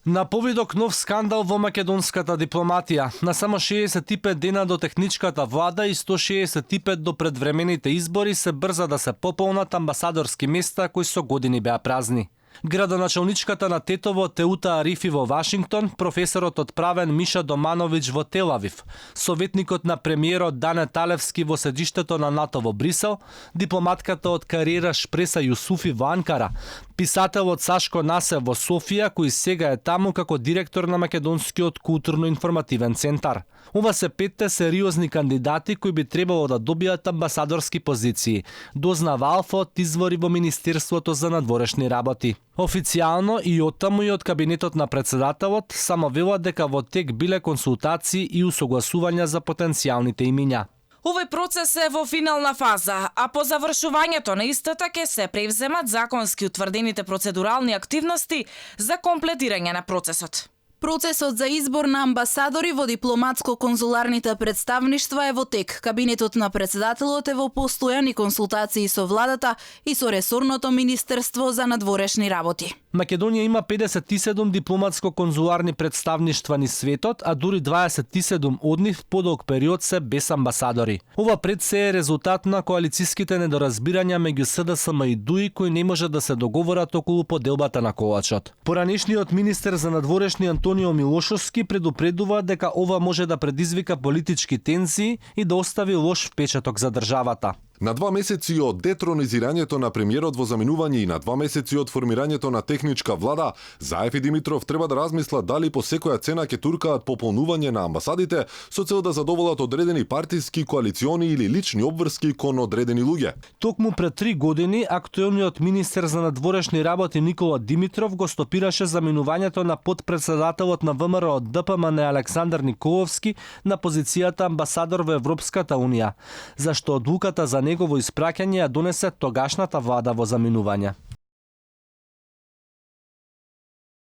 На повидок нов скандал во македонската дипломатија. На само 65 дена до техничката влада и 165 до предвремените избори се брза да се пополнат амбасадорски места кои со години беа празни. Градоначалничката на Тетово Теута Арифи во Вашингтон, професорот од правен Миша Домановиќ во Телавив, советникот на премиерот Дане Талевски во седиштето на НАТО во Брисел, дипломатката од кариера Шпреса Јусуфи во Анкара, писателот Сашко Насе во Софија, кој сега е таму како директор на Македонскиот културно-информативен центар. Ова се 5 сериозни кандидати кои би требало да добијат амбасадорски позиции, дознава Алфа од извори во Министерството за надворешни работи. Официјално и оттаму и од кабинетот на председателот само велат дека во тек биле консултации и усогласувања за потенцијалните имиња. Овој процес е во финална фаза, а по завршувањето на истата ќе се превземат законски утврдените процедурални активности за комплетирање на процесот. Процесот за избор на амбасадори во дипломатско-конзуларните представништва е во тек. Кабинетот на председателот е во постојани консултации со владата и со ресорното Министерство за надворешни работи. Македонија има 57 дипломатско-конзуларни представништва низ светот, а дури 27 од нив подолг период се без амбасадори. Ова пред се е резултат на коалициските недоразбирања меѓу СДСМ и ДУИ кои не може да се договорат околу поделбата на колачот. Поранешниот министер за надворешни Антонио Милошовски предупредува дека ова може да предизвика политички тензии и да остави лош впечаток за државата. На 2 месеци од детронизирањето на премиерот во заменување и на 2 месеци од формирањето на техничка влада, Заев и Димитров треба да размислат дали по секоја цена ќе туркаат пополнување на амбасадите со цел да задоволат одредени партиски, коалициони или лични обврски кон одредени луѓе. Токму пред 3 години, актуелниот министер за надворешни работи Никола Димитров го стопираше заменувањето на подпредседателот на ВМРО од ДПМН Александар Николовски на позицијата амбасадор во Европската унија, зашто одлуката за негово испраќање ја донесе тогашната влада во заменување.